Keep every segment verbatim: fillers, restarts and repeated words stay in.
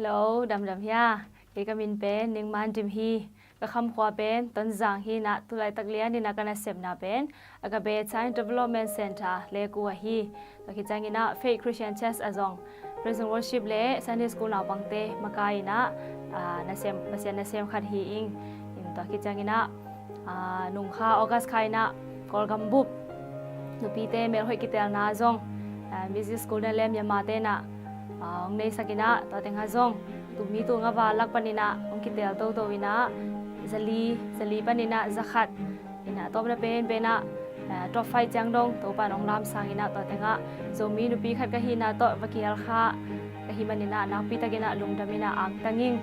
Hello, damdam hia? Kei ka min pen Ning Man Dim hi. Ka khamkhua pen Tonzang hi inah, tulaitak lian inah ka nasepna pen Agape Child Development Centre Lekua hi. Tua khit ciang inah Faith Christian Church ah zong praise and worship le Sunday school naupangte makai inah, ah, nasem, Pasian nasem khat hi ing. In tua khit ciang inah, ah, nung kha August kha inah Kawlgam bup nupite melhoih kitelna zong, ah, music school na le Myanmar te inah, ah, hong neisak inah, tua tengah zong tul nih tul nga val lak pan inah hong kitel toto inah, zali, zali pan inah zakhat inah, tawpna penpen ah, ah, top five ciang dong Topa'n hong lamsang inah, tua tengah Zomi nupi khat ka hihna tawh va kihel kha ka hih man inah nakpi tak inah lungdam inah angtang ing.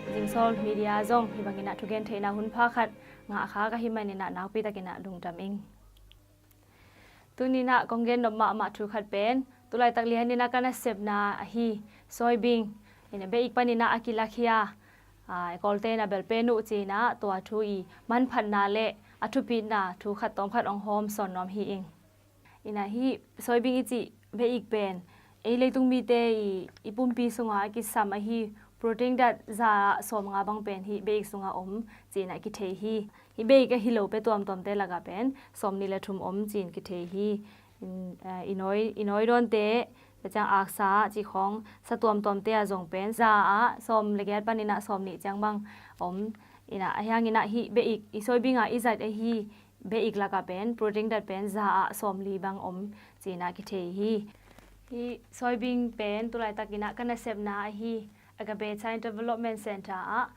Zingsawl Media zong hih bang inah thugen theihna hun pha khat ngah kha ka hih man inah nakpi tak inah lungdam ing. Tuni inah kong gen nop mahmah thu khat pen tulaitak lian inah ka nasepna ahi soybean inah beh-ik pan inah a kilakhia, ah, Kawlte inah bel pen uh ci inah, tua thu i manphatna le a thupitna thu khat tawm khat hong hawm sawn nuam hi ing. Inah hih soybean i cih beh-ik pen ei leitung mite i, i pumpi sungah a kisam ahi, protein dat za ah sawmnga bang pen hih beh-ik sungah om ci inah kithei hi. Hih beh-ik ahi lo pia tuamtuamte lakah pen sawmnih le thum om ci-in kithei hi. In, eh, i nawi, i nawi dawnte, tua ciang aksa cih khawng sa tuamtuamte ah zong pen za ah sawm le giat pan inah sawmnih ciang bang om. Inah ahi hang inah hih beh-ik, i soybean ah i zat ahi beh-ik lakah pen protein dat pen za ah sawmli bang om ci inah kithei hi. Hih soybean pen tulaitak inah ka nasepna ahi Agape Child Development Centre ah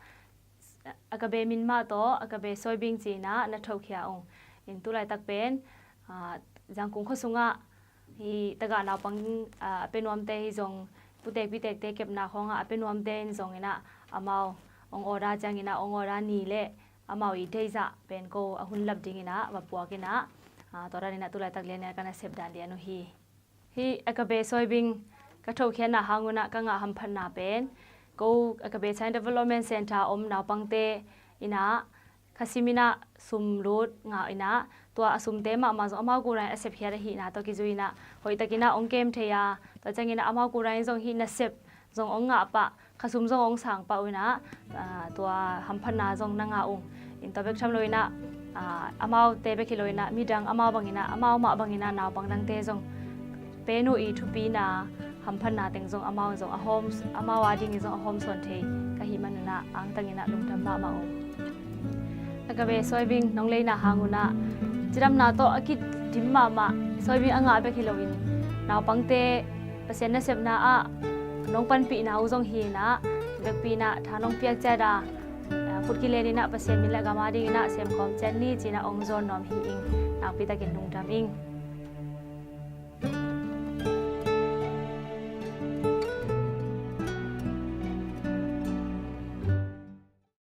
Agape min mah tawh Agape soybean ci inah na thokhia ung. In tulaitak pen, ah, Zangkung khua sungah hih tagah naupang, ah, a pia nuamte hi zong, putek pitekte kepna khawngah a pia nuamte in zong inah amau hong order ciang inah hong order ni le amau i deihzah pen ko a hun lap ding inah va puak inah, ah, tua dan inah tulaitak lian inah ka nasep dan lian uh hi. Hih Agape soybean ka thokhiatna hang unah ka ngah hamphatna pen, ko Agape Child Development Centre om naupangte inah khasim inah sum lut ngah inah, tua a sumte mahmah zong amau kura in a sepkhiat ahihna tawh kizui inah hoihtak inah hong kem thei a, tua ciang inah amau kura in zong hih nasep zong hong ngah pah, khasum zong hong sang pah uh inah, ah, tua hamphatna zong na ngah ung. In tua bek tham lo inah, ah, amaute bek hi lo inah midang amau bang inah, amau mah bang inah naupang dangte zong pen uh i thupina hamphatna teng zong amau zong a hawm, amau a dingin zong a hawm sawn thei ka hih man unah angtang inah lungdam mahmah ung. Agape soybean nong leina hang unah cidamna tawh a kidim mahmah soybean a ngah bek hi loin naupangte Pasian nasepna ah nong panpihna uh zong hi inah, bekpi inah tha nong piak ciat a, ah, khut kilen inah Pasian min le gam a ding inah semkhawm ciat ni ci inah hong zawn nuam hi ing. Nakpi takin lungdam ing.